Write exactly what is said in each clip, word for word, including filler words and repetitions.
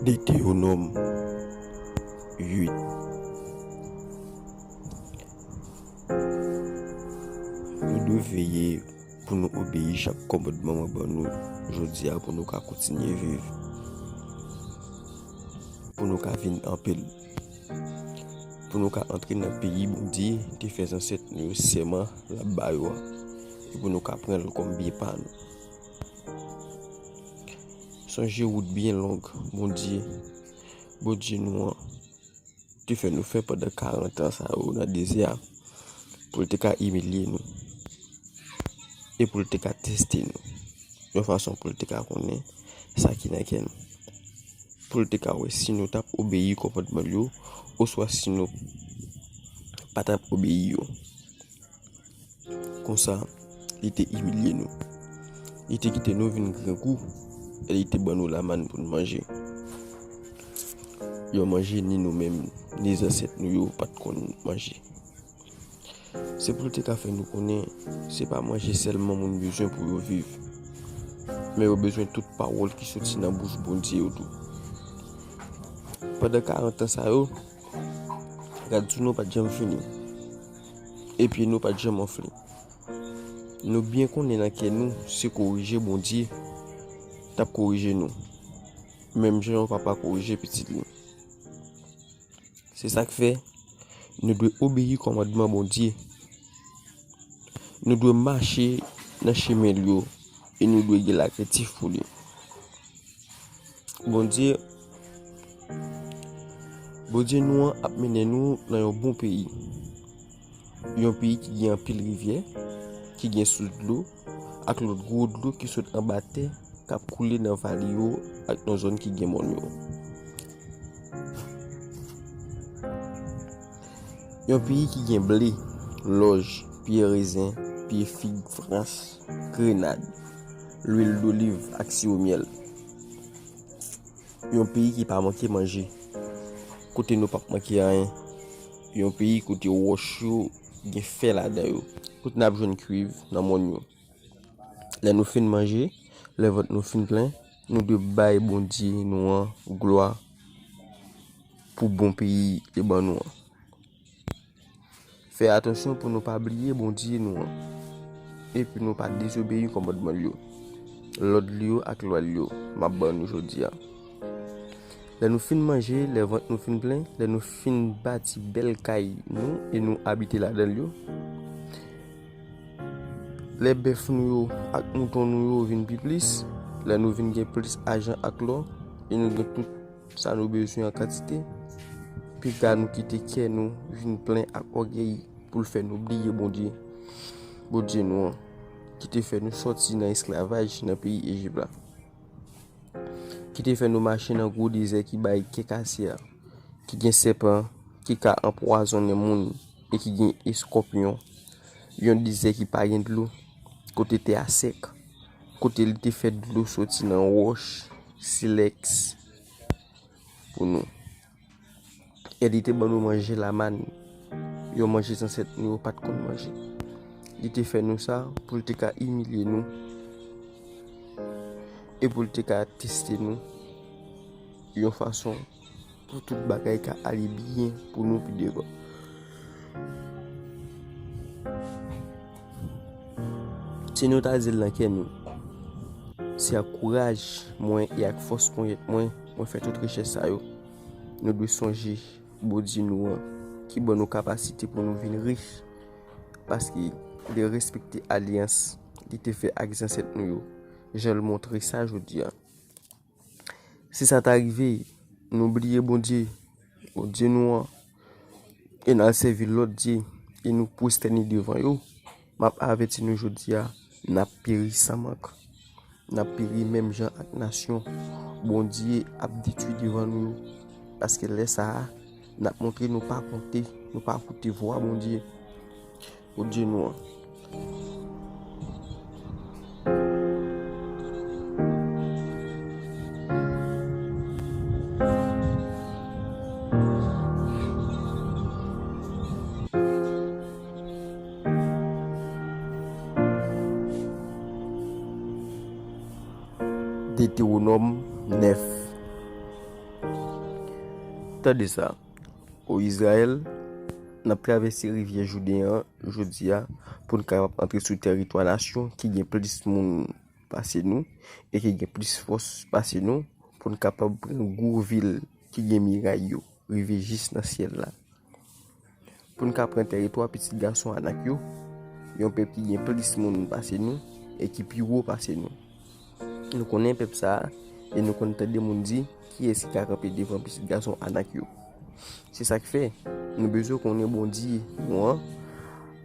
Detewonòm uit. Nou dwe veye pou nou obeyi chak kòmandman mwen ban nou jodi a, pou nou ka kontinye viv, pou nou ka vin anpil, pou nou ka antre nan peyi Bondye te fè zansèt nou yo sèman l ap ba yo a, e pou nou ka pran l kòm byen pa nou. Sonje wout byen long Bondye, Bondye nou an, te fè nou fè pandan karant an sa yo nan dezè a, pou l te ka imilye nou, e pou l te ka teste nou, yon fason pou l te ka konnen sa ki nan kè nou, pou l te ka wè si nou t ap obeyi kòmandman l yo, oswa si nou pa t ap obeyi yo. Konsa, li te imilye nou. Li te kite nou vin grangou, e li te ban nou lamàn pou n manje. Yon manje ni nou menm, ni zansèt nou yo pa t konn manje. Se pou l te ka fè nou konnen, se pa manje sèlman moun bezwen pou yo viv, men yo bezwen tout pawòl ki soti nan bouch Bondye yo tou. Pandan karant an sa yo, rad sou nou pa t janm fini, e pye nou pa t janm anfle. Nou byen konnen nan kè nou, se korije Bondye t ap korije nou, menm jan yon papa korije pitit li. Se sa k fè, nou dwe obeyi kòmandman Bondye. Nou dwe mache nan chemen l yo, e nou dwe gen lakrentif pou li. Bondye, Bondye nou an ap mennen nou nan yon bon peyi. Yon peyi ki gen anpil rivyè, ki gen sous dlo, ak lòt gwo dlo ki sot anba tè, k ap koule nan vale yo ak nan zòn ki gen mòn yo. Yon peyi ki gen ble, lòj, pye rezen, pye fig, frans, grenad, lwil doliv ak siwo myèl. Yon peyi ki pa manke manje, kote nou p ap manke anyen. Yon peyi kote wòch yo gen fè ladan yo, kote n ap jwenn kuiv nan mòn yo. Lè nou fin manje, lè vant nou fin plen, nou dwe bay Bondye nou an glwa pou bon peyi li ban nou an. Fè atansyon pou nou pa bliye Bondye nou an, epi nou pa dezobeyi kòmandman l yo, lòd li yo ak lwa l yo m ap ban nou jodi a. Lè nou fin manje, lè vant nou fin plen, lè nou fin bati bèl kay nou e nou abite ladan l yo, lè bèf nou yo ak mouton nou yo vin pi plis, lè nou vin gen plis ajan ak lò, e nou gen tout sa nou bezwen an kantite, piga nou kite kè nou vin plen ak ògèy pou l fè nou bliye Bondye, Bondye nou an, ki te fè nou sòti nan esklavaj nan peyi Ejip la, ki te fè nou mache nan gwo dezè ki bay kè kase a, ki gen sèpan ki ka anpwazonnen moun e ki gen eskòpyon, yon dezè ki pa gen dlo, kote tè a sèk, kote li te fè dlo soti nan wòch silèks pou nou. E li te ban nou manje lamàn, yon manje zansèt nou yo pa t konn manje. Li te fè nou sa pou l te ka imilye nou e pou l te ka teste nou yon fason pou tout bagay ka ale byen pou nou pi devan. Si nou ta di l nan kè nou, se ak kouraj mwen e ak fòs ponyèt mwen, mwen fè tout richès sa yo. Nou dwe sonje Bondye nou an, ki ban nou kapasite pou nou vin rich, paske li respekte alyans li te fè ak zansèt nou yo, jan l montre sa jodi a. Si sa ta rive, nou bliye Bondye, Bondye nou an, e n al sèvi lòt dye, e nou pwostène devan yo, m ap avèti nou jodi a, n ap peri san mank. N ap peri menm jan ak nasyon Bondye ap detwi devan nou yo, paske lè sa a, n ap montre nou pa konte, nou pa koute vwa Bondye. Bondye nou an. Detewonòm nèf. Tande sa, o Izrayèl, n ap travèse rivyè Jouden an jodi a pou n kapab antre sou tèritwa nasyon ki gen plis moun pase nou e ki gen plis fòs pase nou, pou n kapab pran gwo vil ki gen miray yo, rive jis nan syèl la. Pou n ka pran tèritwa pitit gason Anak yo, yon pèp ki gen plis moun pase nou e ki pi wo pase nou. Nou konnen pèp sa a e nou konn tande moun di, "Kiyès ki ka kanpe devan pitit gason Anak yo?" Se sa k fè nou bezwen konnen Bondye nou an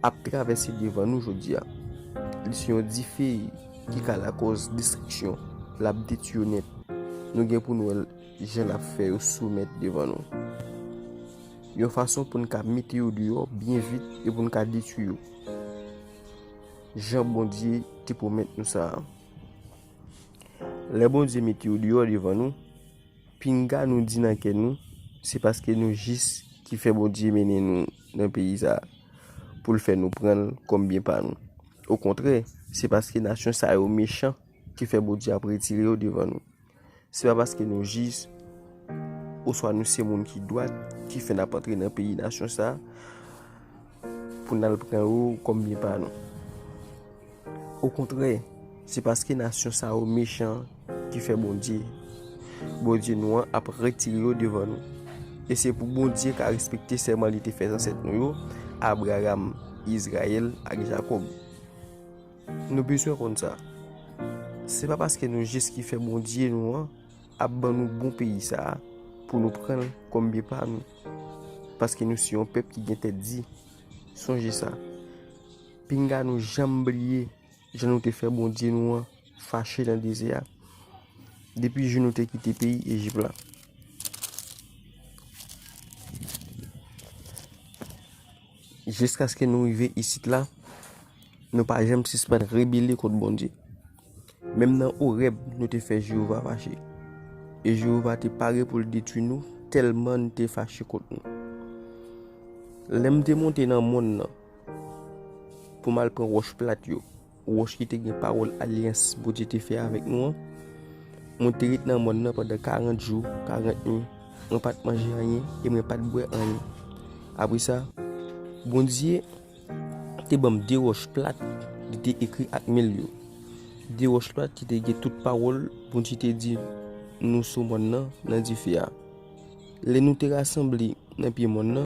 ap travèse devan nou jodi a. Li se yon dife ki ka lakòz destriksyon, l ap detwi yo nèt. Nou gen pou n wè l jan l ap fè yo soumèt devan nou, yon fason pou n ka mete yo deyò byen vit e pou n ka detwi yo, jan Bondye te pwomèt nou sa a. Lè Bondye mete yo deyò devan nou, pinga nou di nan kè nou, se paske nou jis ki fè Bondye mennen nou nan peyi sa a, pou l fè nou pran l kòm byen pa nou. Okontrè, se paske nasyon sa yo mechan ki fè Bondye ap retire yo devan nou. Se pa paske nou jis oswa nou se moun ki dwat ki fè n ap antre nan peyi nasyon sa a pou n al pran yo kòm byen pa nou. Okontrè, se paske nasyon sa yo mechan ki fè Bondye, Bondye nou an ap retire yo devan nou. E se pou Bondye ka respekte sèman li te fè zansèt nou yo, Abraram, Izrayèl ak Jakòb. Nou bezwen konn sa. Se pa paske nou jis ki fè Bondye nou an ap ban nou bon peyi sa a pou nou pran l kòm byen pa nou, paske nou se yon pèp ki gen tèt di. Sonje sa. Pinga nou janm bliye jan nou te fè Bondye nou an fache nan dezè a, depi jou nou te kite peyi Ejip la, jiskaske nou rive isit la. Nou pa janm sispann rebele kont Bondye. Menm nan Orèb, nou te fè Jewova fache. E Jewova te pare pou l detwi nou, tèlman n te fache kont nou. Lè m te monte nan mòn nan pou m al pran wòch plat yo, wòch ki te gen pawòl alyans Bondye te fè avèk nou an, mwen te ret nan mòn nan pandan karant jou, karant nuit. Mwen pa t manje anyen e mwen pa t bwè anyen. Apre sa, Bondye te ban m de wòch plat li te ekri ak men l yo. De wòch plat ki te gen tout pawòl Bondye te di nou sou mòn nan, nan dife a. Lè nou te rasanble nan pye mòn nan,